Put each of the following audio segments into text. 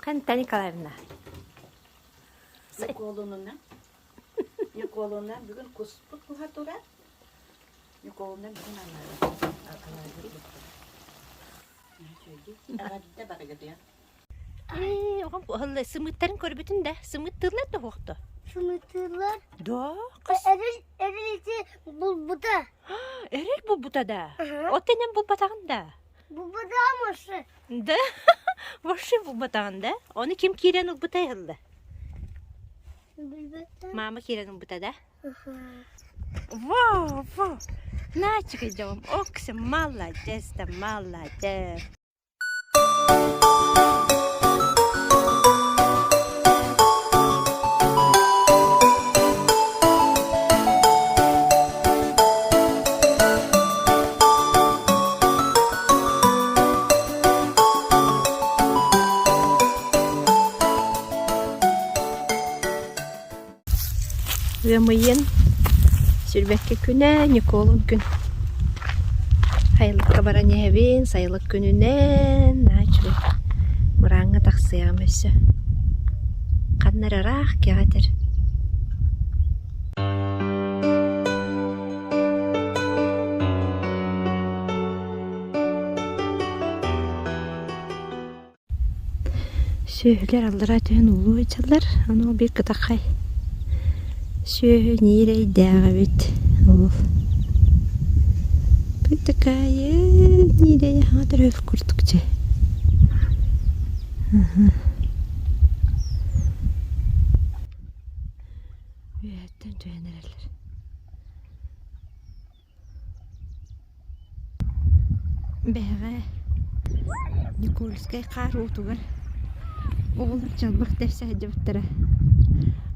Ханта Николаевна? Ньукуолунунан. Ньукуолунан бүгүн куспут куһа турар. Ньукуолунан бүгүн алаадьы Эҕэрдэ барыгытыйан. Ээ, оҕом куһалла сымыыттарын көрбүтүн да, сымыыттыыллар да уһуохто. Сымыыттыыллар. Да, Эрил эрил ити булбута. Эрил булбута да. От энем булбатаҕын да. Булбута мушу. Да, вообще булбатаҕын да. Ону ким киирэн ылбыта ыһылла? Билбэттэр. Мама киирэн ылбыта да? Во, во! Начик идем. Окси, молодец да, молодец. Ыам ыйын сүүрбэккэ күнэ Ньукуолун күн Сайылыкка баран иһэбин, сайылык күнүнэн наһаа үчүгэй мырааҥҥа тахсыаҕым өссө Ханна эрэ ыраах кэҕэ этэр Сүөһүлэр аллараа түһэн уулуу сылдьаллар, аны ол биир кытаххай сүөһү ньиирэйдээх эбит ол такая ньиирэйэ хаҥа төрөөбүт курдук дьэ Үөһэттэн түһэн эрэллэр Бэһэҕэ Никольскай хаар уутугар оҕолор чалбах тэпсэ сылдьыбыттара.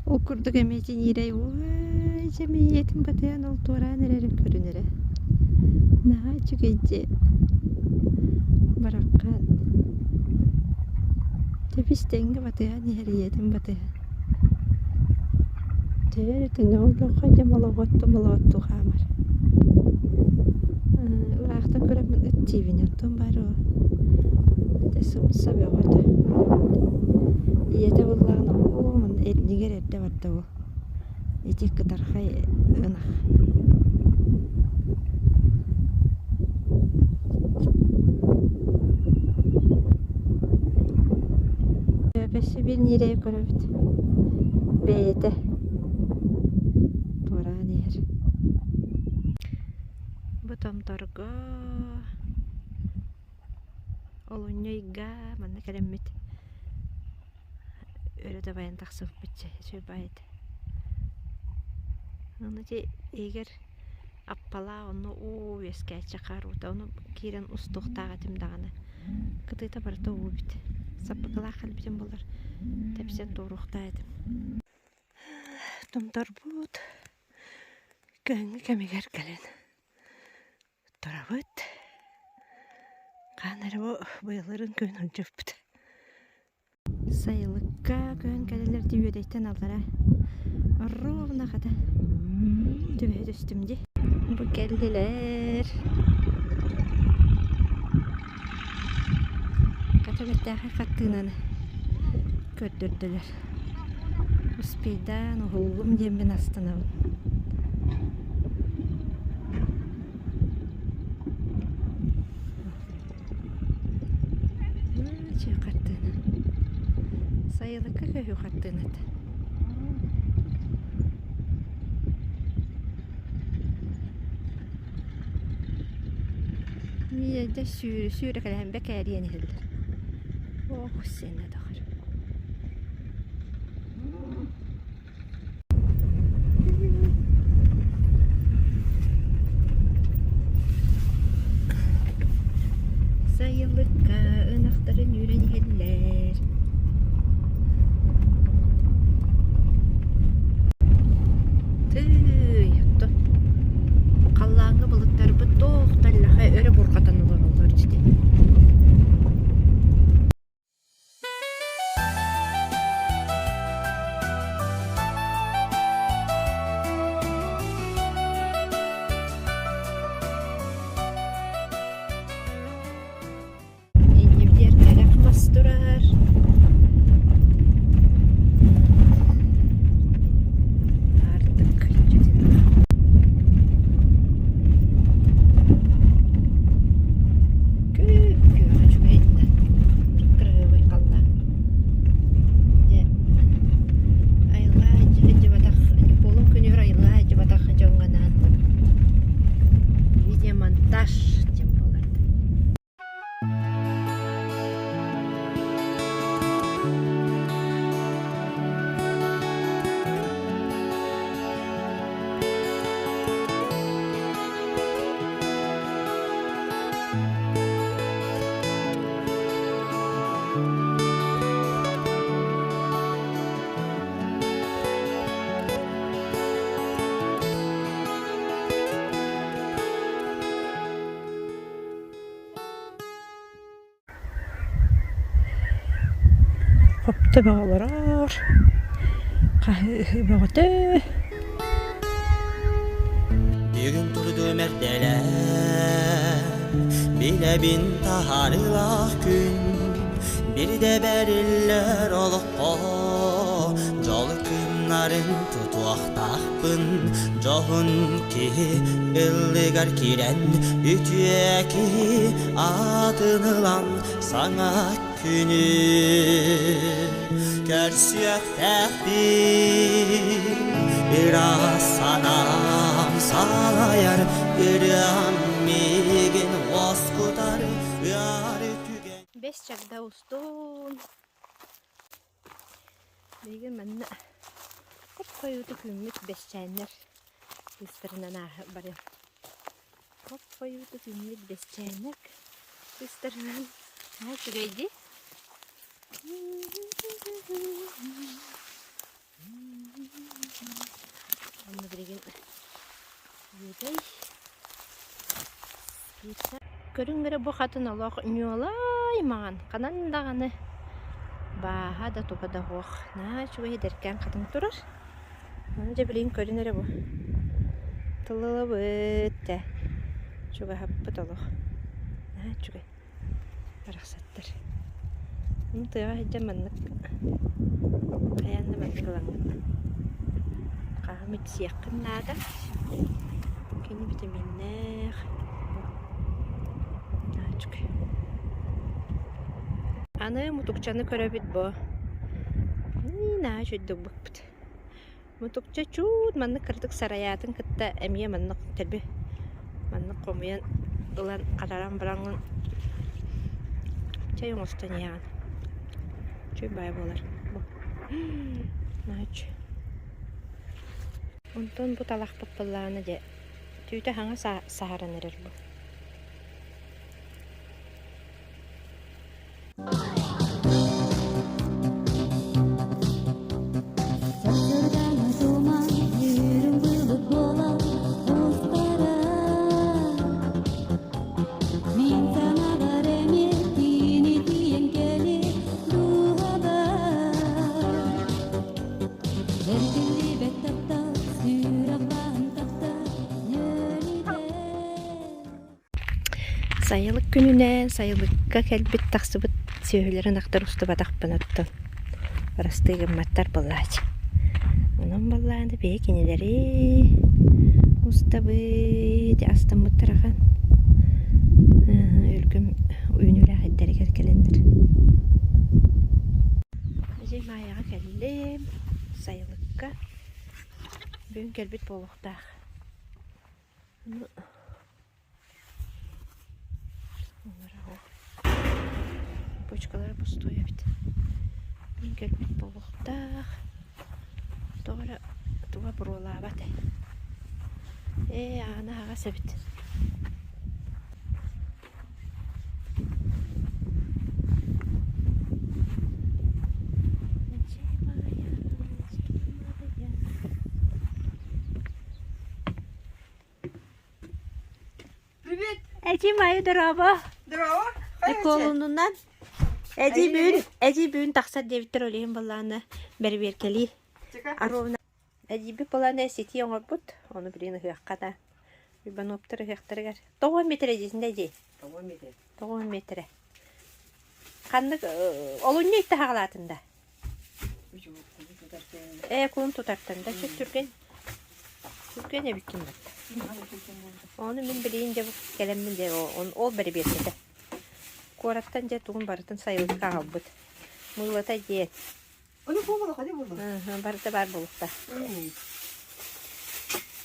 Ол курдук эмиэ тиниирэй уой дьэ мийиэтин батыйан ол туораан эрэрин көрүнэрэ. Наһаа үчүгэй дьиэ. Бараххан. Тэбис-тэҥҥэ батыһан иһэр ийэтин батыһан. Төһө эрэ тэҥҥэ дьэ молоҕоттуу молоҕоттуу хаамар Ыраахтан көрөммүн ыт диибин оттон баар уо дьэ сымса бөҕөтө Ийэтэ буоллаҕына оо манна эрдигэр эрдэ барда буо ити кытархай ынах Өссө биир ньирэйи көрөбүт бэйэтэ туораан иһэр Бу томторго олунньу ыйга манна кэлэммит өрө дабайан тахсыбыппыт чэ үчүгэй баҕайы этэ Ону ити иһигэр аппалаах онно уу үөскээччи хаар уута ону киирэн устуохтаах этим даҕаны кытыыта барыта уу эбит саппыкылаах кэлбитим буоллар тэпсэн туоруохтаах этим Томторбут күһүҥҥү кэмигэр кэлэн турабыт. Хаһан эрэ бу быйылырын күн сылдьыбыппыт. Сайылыкка көһөн кэлэллэр дии үөдэйтэн аллара ровно хата түбэһэ түстүм дии. Бу кэллилэр. Хата бэртээхэй хартыынаны көрдөрдүлэр. Успейдаан уһуллум диэммин астынабын. Үчүгэй хартыына. Сайылыкка көһүү хартыыната. Миэдэ сүүрэ сүүрэ кэлэһэн бэкээрийэн иһэллэр. Ох, сиэнэ доҕор. Сайылыкка ынахтарын үүрэн иһэллэр. Тыый, оттон халлааҥҥа былыттарбыт туох да иллэхэ өрө бурҕатан олороллор дии. Иннибитигэр кэрэх мас турар. Хопто бөҕө олорор, хаһыы бөҕөтө. Бүгүн турдум эрдэлээн, билэбин таһаарыылаах күн, Бирдэ бэриллэр олоххо дьол кыымнарын тутуохтаахпын, Дьоһун киһи ыллыгар киирэн, үтүө киһи аатын ылан саҥа күнү көрсүөхтээхпин. Ыраас санаам салайар ырыам миигин уоскутар ыар түгэн. Бэс чагда устун. Билигин манна хоп-хойуутук үүммүт бэсчээннэр быыстарынан ааһа барыам. Хоп-хойуутук үүммүт бэсчээннэр быыстарынан наһаа үчүгэй дии. Онно билигин үөдэй Көрүҥ эрэ бу хатын олох ньуолай маҥан, ханан даҕаны бааһа да туга да суох, наһаа үчүгэй эдэркээн хатыҥ турар. Ону дьэ билигин көрүн эрэ бу тыллабыт ээ, чугаһаппыт олох, наһаа үчүгэй барахсаттар. Ону тыаҕа сылдьан маннык хайаан да маннык ылаҥҥын хаһан сиэххин наада. Кини витаминнээх. Аны мутукчаны көрөбүт бу. Наһаа үчүгдүк быкпыт. Мутукча чуут маннык кыратык сарайаатын кытта эмиэ маннык тэрби маннык хомуйан ылан хатаран бараҥҥын чэй оҥостон иһэҕин. Үчүгэй баай буолар. Наһаа үчүгэй. Онтон бу талахпыт буоллаҕына дьэ түүтэ хаҥас саһаран эрэр бу. Сарсыардаҥы туман үрүҥ былыт буолан устара. Мин санаабар эмиэ кини тиийэн кэлиэ дууһабар. Эргиллибэт таптал сүрэх баһын таптар ньүөлүйдэ. Сайылык күнүнэн сайылыкка кэлбит тахсыбыт сүөһүлэрин ахтар устубатахпын оттон бырастыы гымматтар буоллааччы. Онон буоллаҕына биһи кинилэри устабыт, астаммыттар ахан өлгөм үүнүүлээх эрдэригэр кэлэннэр. Дьэ Маайаҕа кэллим сайылыкка. Бүгүн кэлбит буолуохтаах. Почкалара пустой эбит. Мин кэлбит буолуохтаах. Тоҕо эрэ туга буруолаабат ээ. Ээ, аана аһаҕас эбит. Привет! Эдьиий Майя дорообо. Здорово! Приколунунан эдьиий бүгүн эдьиий бүгүн тахсар диэбиттэр ол иһин былааны бэрэбиэркэлии. Аровна эдьиийбит былааны ситии оҥорбут, ону билигин ыһыахха да Ивановтар ыһыахтарыгар тоҕо миэтэрэ дьиэсинэ дьиэ? Тоҕо миэтэрэ? Тоҕо миэтэрэ? Ханнык олунньу ыйта хаҕалаатын да? Ээ, кулун тутартан да чэ түргэн түргэн эбиккин батта. Ону мин билигин дьэ кэлэммин дьэ ол бэрэбиэркэтэ. Куораттан дьэ тугун барытын сайылыкка аҕалбыт. Мыылата диэн. Ону буолла хadi буолла. Барыта баар буолукта.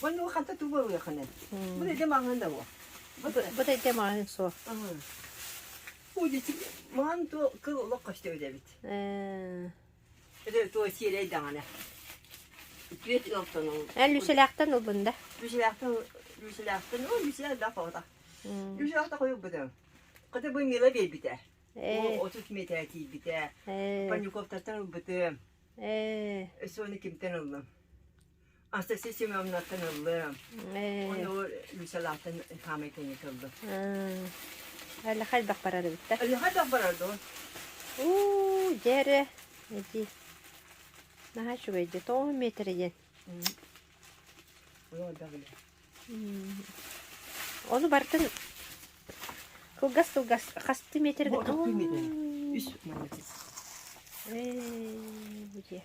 Ону ханта туу буолуохана. Бу да маҥан да бу. Бу да маҥан суох. Маҥан ту кыл олох көстөбүт эбит. Это туо сиэрэй даҕаны. Түөт ыалтан ол. Эн Люселяхтан ылбын да? Люселяхтан Люселяхтан о Люселях да хота. Люселяхта хойуппутум. Хата бу Мила биэрбитэ. 30 метр тиийбитэ. Панюковтартан ылбытым. Өссө ону кимтэн ыллым? Анастасия Семеновнаттан ыллым. Ону Люсялаахтан хаамай кэнники ыллым. Әлі хайдах барар эбит да? Әлі хайдах барар дуо? Уу, дьэ эрэ. Эдии. Наһаа үчүгэй дии. Тоҕо миэтэрэ диэн. Ону барытын кылгас-кылгас хастыы миэтэрэ Бу 30 миэтэрэ. Үс маннык. Ээ, бу дьиэ.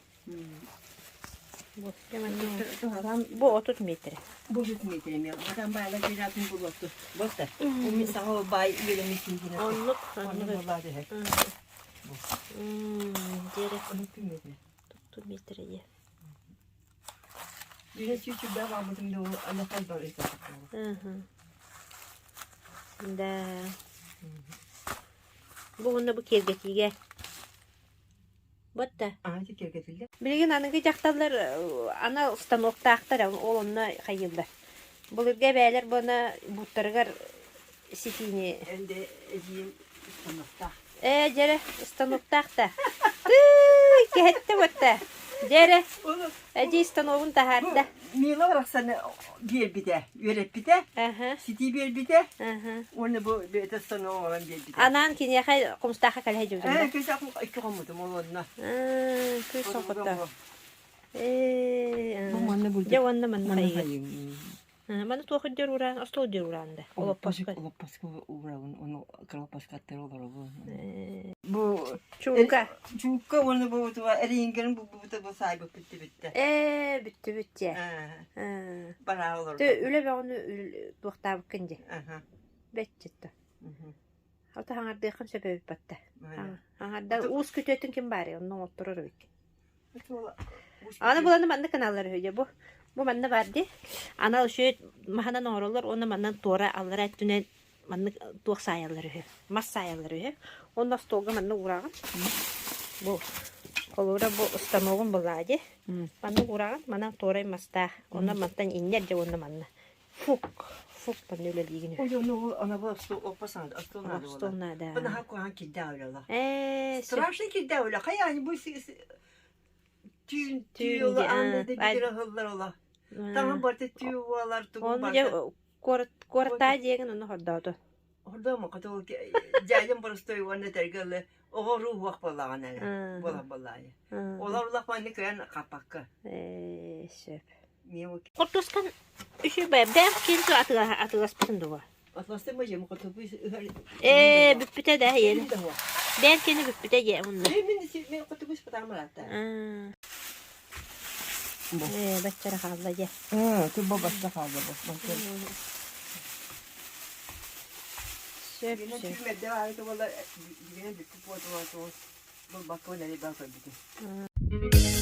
Бу дьэ манна бу 30 миэтэрэ. Бу 30 миэтэрэ эмиэ. Хатан баайла кыраатын булуотту. Боста. Мин саҥа баай үөрэммит киһи. Оннук, Оннук оннук. буоллаа түһэр. Диэри 30 миэтэрэ. 30 миэтэрэ дьиэ. Биһи сүүчүрдээх аабытым да анахай бар Да. Бу уонна бу киэргэтиигэ. Ботта. Аа, ити киэргэтиллэр. Билигин аныгы дьахталлар анал станоктаахтар, ол онно хайыыллар. Былыргы эбээлэр буона бууттарыгар ситиини Энде эдьиийим станоктаах. Ээ, дьэрэ, станоктаах да. Тыый, кэһэттэ буотта. Дьэрэ, эдьиий станогун таһаарда. Мила барахсаны биэрбитэ, үөрэппитэ, Аха. ситии биэрбитэ, Аха. уонна бу бэйэтэ станок оҥорон биэрбитэ. Анаан киниэхэ хомустаахха кэлэ сылдьыбытым Ээ, да? күс икки хоммутум ол онно. Аа, күс соҕото. Ээ, Бу манна дьэ уонна манна Манна хайыыр. хайыыр. Маны туох үрдүөр ураан, остуол үрдүөр ураан да? Олоппоско Олоппоско. уурабын, ону кыра олоппоско аттары олоробун. Бу Чуукка. Чуукка уонна бу туга эриингерин булбута бу саайбыппыт бүттэ. Ээ, бүттү бүттэ. Бараа олордо. Тэ үлэ бөҕөнү туохтаабыккын дии. Аха. Бэччитто. Ото хаҥардыаххын сөп эбит батта. Хаҥарда уус күтүөтүн ким баарый, онно оҥотторор эбит. Аны буланы манна каналлар үһү бу. Бу манна бар дии. Анал үчүгэй маһынан оҥороллор уонна манан туора аллара өттүнэн маннык туох саайаллар үһү. Мас саайаллар үһү. Уонна остуолга манна уураҕын. Бу холуура бу станогун буллаа дии. Маннык уураҕын, манан туорай мастаах. Онно мантан инньэр дьэ уонна манна. Фук, фук манна үлэлиигин үһү. Ой, ону ана бу оппа саҥа остуол наада Остуол наада. Бу наһаа куһаҕан кирдээх үлэ Ээ, Страшный кирдээх үлэ. Хайа бу түүн Түүн түүн ди, аан аа, дойду ыһыллар ола. Таҥа барыта түү буолар, тугу Ону дьэ барыта. куорат куораттаа диэгин ону хордооту. Хордомо хоту дьээдьэм боростой уонна этэргэ дылы оҕо уруу уһуох буоллаҕына эрэ буолар буоллаҕына. Олор улах маннык кыайан хаппакка. Ээ, сөп. Миэ Хортуоскан үчүгэй бэйэм киин атыыласпытын дуо? Атластым быжым хоту ыһар. Ээ, бүппүтэ да иэн. Бэйэм кини бүппүтэ дьэ онно. Мин мен хоту быс патамарата. Ээ, баччара хаалла дьэ. Ээ, тубба бачча хаалла бу. Сөп, сөп. Түүмэрдэ баары буолла, бүгүнэн бүппүт буолла, булбакка нэлей баа көрбүтүм.